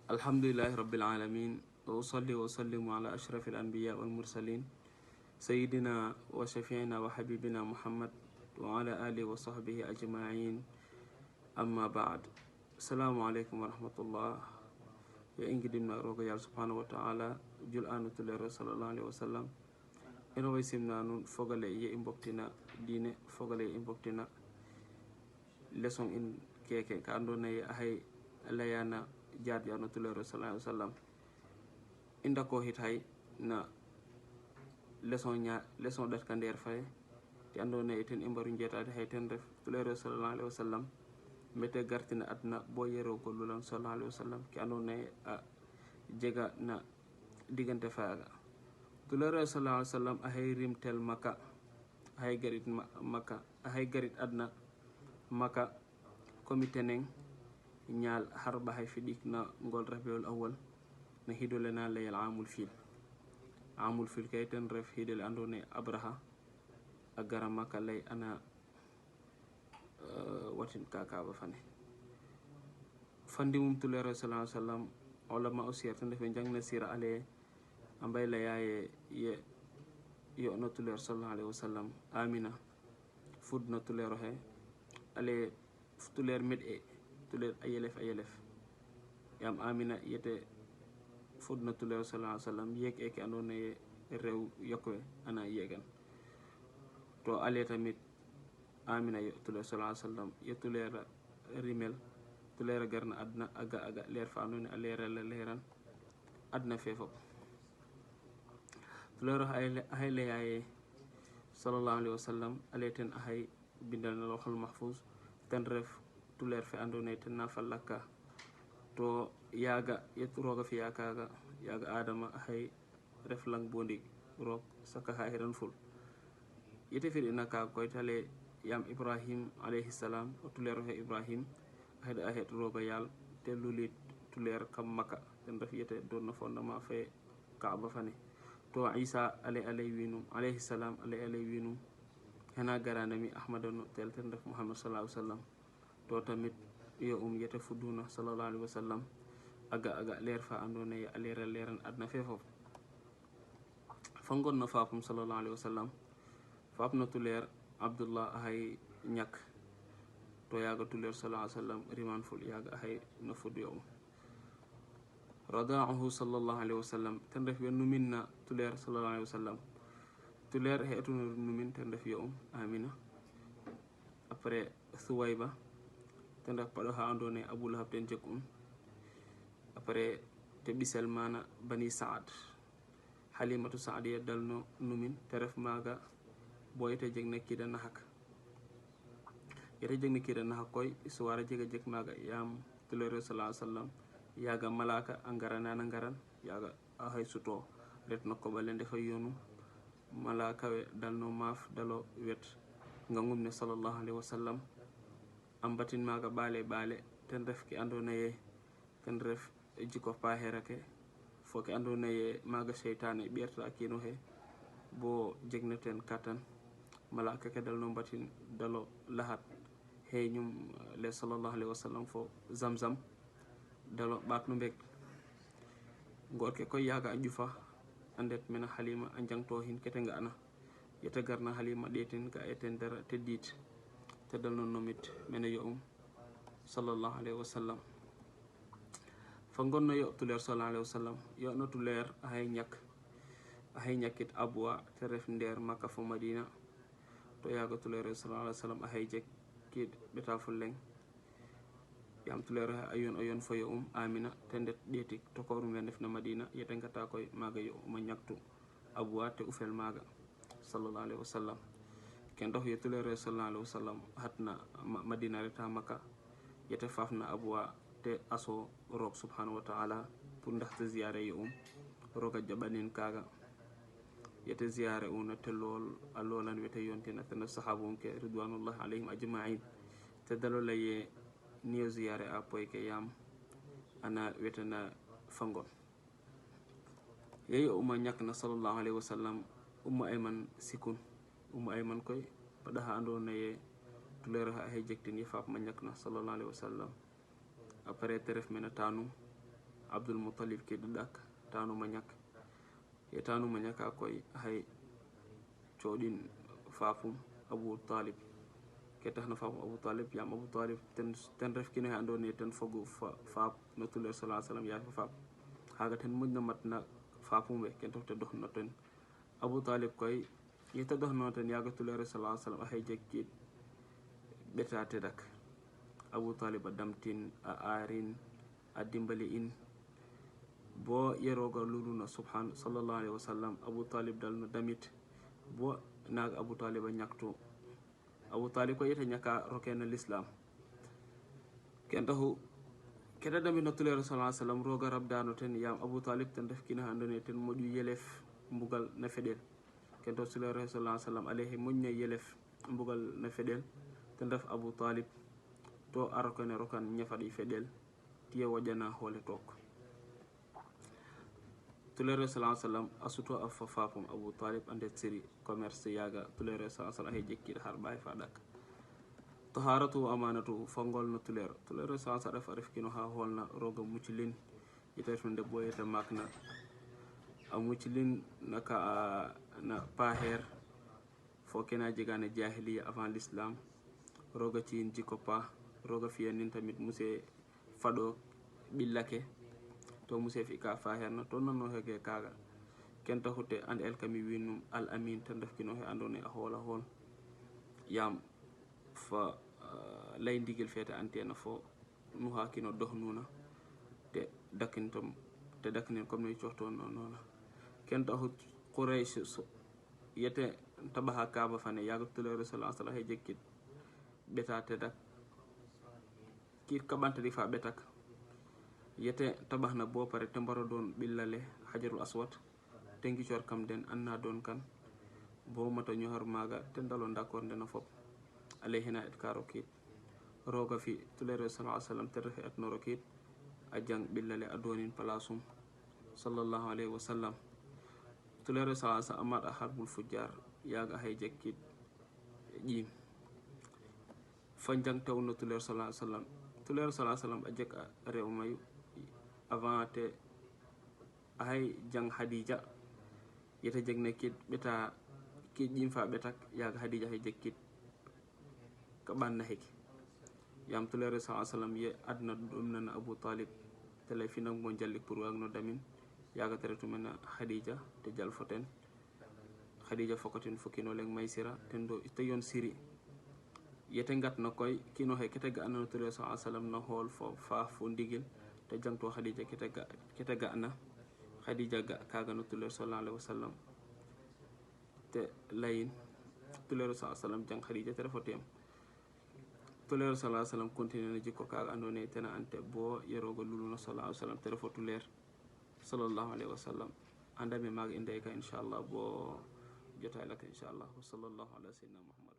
alhamdulillahi rabbil alamin wa usalli wa usallimu ala ashrafil anbiya wal mursalin sayyidina wa shafiina wa habibina muhammad wa ala alihi wa sahbihi ajma'in amma ba'd. Assalamu alaikum wa rahmatullah. Ya ingidimna rogo yal subhanahu wa ta'ala jul anu tulero sallallahu alaihi wasallam eno way simna nun fogale ye imboktina dine fogale ye imboktina leçon in keke ka andona ye ahay layana jaadi ano tulero sallallahu alaihi wasallam inda ko hit hay na leçon dat ka nder fay ti andona ye ten imbaru jetade hay ten ref tulero sallallahu alaihi wasallam mete gartina adna bo yero ko lulan sallallahu alaihi wasallam ki andona ye a jega na digante faaga tulero sallallahu alaihi wasallam ahay rimtel maka ahay garit maka ahay garit adna maka komitenen ñaal harba hay fidik na ngol rabiul awal na hidole na layal amul fil kay ten ref hidole andone abraha a gara maka lay ana watin kakaba fane fandi mum tulero sallallahu alaihi wasallam ulama usir tan def jang na sira ale ambay la yaye ye yo no tulero sallallahu alaihi wasallam amina fud no tulero he ale tuler med e tuler ayelef yam amina yete fud no tulero sallallahu alaihi wasallam yek e ke andone ye rew yokwe ana yegan to ale tamit amina yo tulero sallallahu alaihi wasallam ye tulera rimel tulera garna adna aga leer fa andone alera la leran adna fefo tulero hay le yaye sallallahu alaihi wasallam aleten ahay bindal na lawhul mahfuz ten ref tuler fe andone ten na falaka to yaga yeturoga fi yakaga yaga adama ahay ref lang bondi rok saka hayran ful yete fi naka koy tale yam ibrahim alayhi salam o tulero he ibrahim hayda ahet roga yal te lulit tuler kam maka ten ref yete donna fondement fe kaaba fane to isa alayhi winum alayhi salam alayhi winum hena garanami ahmadano tel ten ref muhammad sallallahu alaihi wasallam to tamit yo yete fuduna sallallahu alaihi wasallam aga leer fa andone ya leran adna fefo fangon na fapum sallallahu alaihi wasallam fapna tuler abdullah ahay nyak to yaga tuler sallallahu alaihi wasallam riman ful yaga ahay no fudu yo rada'uhu sallallahu alaihi wasallam tan ref yo numinna tuler sallallahu alaihi wasallam tuler he etunu numin tan ref yo amina après suwayba tan ref pado ha andone abu lahab ten jekum après te bisal mana bani saad halimatu saadiya dalno numin te ref maga boyete jeg nekkida nahak yete jeg nekkida nahak koy suwara jega jeg maga yam tulere sallallahu alaihi wasallam yaga malaka angara nana ngaran yaga ahay suto retno ko balende fa yonu malaka we dalno maf dalo wet ngangum ne sallallahu alaihi wasallam ambatin maga bale ten ref ki andona ye ten ref jiko pa herake fo ki andona ye maga shaytane berta akino he bo jegneten katan malaka ke dalno batin dalo lahat he ñum le sallallahu alaihi wasallam fo zamzam dalo batnu bek gorke koy yaga jufa andet mena halima anjangto hin kete ngana yeta garna halima detin ka eten dara teddit te dalno nomit mena yo sallallahu alaihi wasallam fangonno yo tuler sallallahu alaihi wasallam yo no tuler ahay ñakit abwa te ref nder makka fo madina to yaga tuler sallallahu alaihi wasallam ahay jek kid beta fulleng yam tuler ayon fo yo amina tendet detik to ko rum def na madina yete ngata koy maga yo ma ñaktu abwa te ufel maga sallallahu alaihi wasallam ken dox ye tuler sallallahu alaihi wasallam hatna madina reta makka yete fafna abwa te aso rok subhanahu wa ta'ala pour ndaxte ziaré yo roga jabanin kaga yete ziaré una te lol alolan wete yontina tan sahabum ke ridwanullah alayhim ajma'in te dalo laye niyo ziaré apoy ke yam ana wetena fangon yeyo ñak na sallallahu alaihi wasallam ayman sikun ayman koy pada ha andona ye tulere ha jektin yefap ma ñak na sallallahu alaihi wasallam après teref mena tanu Abdul Muttalib kiɗɗuɗak tanuma ñak e tanuma ñaka koye hay coɗin fafum Abu Talib ke taxna fafum Abu Talib yam Abu Talib ten ref kino he andone ten fogu faap no tuleer sallallahu alayhi wa sallam yaake faap xaga ten moƴna matna fapum we ken tax te doxno ten Abu Talib koy yete doxno ten yaga tuleer sallallahu alayhi wa sallam axay jeg kiid ɓeta tedak Abu Talib a damtin a aarin a dimbali in bo yeroga luluna subhan sallallahu alayhi wa sallam Abu Talib dal no damit bo naga Abu Talib a ñaktu Abu Talib ko yete ñaka rokena l'islam ken taxu kete damit no tuleer sallallahu alayhi wa sallam roga rabdano ten yam Abu Talib ten ref kina andone ten moƴu yelef mbugal na feɗel ken to tuleer sallallahu alayhi wa sallam alayhi moƴna yelef mbugal na feɗel ten ref Abu Talib to a rokene rokan ñafaɗi feɗel tiye woƴana hoole took tuleer sallallahu alayhi wa sallam a suto a fa fapum Abu Talib a ndet siri commerce yaga tuleer sallallahu alayhi wa sallam axe jekkiɗ har ɓaay fa ɗak taharatu amanatu fangol no tuleer sallallahu alayhi wa sallam a ref kino ha holna roga muccilin ita ref no ndebbo yete makna a muccilin naka na paher fo kena jegane jahiliya avant l'islam roga ciin jikko pa roga fiyanin tamit muse faɗo ɓillake to muse fi ka faherna to nonno hege kaga ken taxute and el kami winum al amin ten ref kino he andone a hoola hool yam fa lay ndigil fete antena fo nu ha kino doxnuna te dakkintom te dakkinin comme no coxton nona ken taxut Quraysh yete tabaxa kaaba fane yaga tuleer sallallahu alayhi wa sallam he jekkit ɓeta tedak kiit kaɓantadi fa ɓetak yete tabaxna bo pare te mbaro doon ɓillale hajarul aswad te ngicor kam den anna doon kan bo mata ñoxor maga te ndalo d'accord ndena fop alayhina et ka rokid roga fi tuleer sallallahu alayhi wa sallam te refe et no rokid a jang ɓillale a doonin palasum sallallahu alayhi wa sallam tuleer sallallahu alayhi wa sallam a maɗ a harbul fujjar yaga hay jekkid ƴiim fa jang tew no tuleer sallallahu alayhi wa sallam tuleer sallallahu alayhi wa sallam a jek a rew mayu avant te a hay jang Hadija yete jegne kid ɓeta kid ƴiim fa ɓetak yaga Hadija hay jekkid ka ɓanna heki yam tuleer sallallahu alayhi wa sallam ye adna ɗum nana Abu Talib te lay finang mo jallik pour wag no damin yaga tere tumena Hadija te jal foten Hadija fokatin fo kino leng maysira ten do te yon siri yete ngat na koy kino he kete ga anano tuleer sallallahu alayhi wa sallam no hool fo fa fo ndigil te jangto Hadija kete ga na Hadija ga kaga no tuleer sallallahu alayhi wa sallam te layin tuleer sallallahu alayhi wa sallam jang Hadija te refo tem tuleer sallallahu alayhi wa sallam continue na jikko kaga andone tena ante bo yerogo luluno sallallahu alayhi wa sallam te refo tuleer sallallahu alayhi wa sallam andame maga indey ka inchallah bo jotay laka inchallah wa sallallahu ala sayyidina Muhammad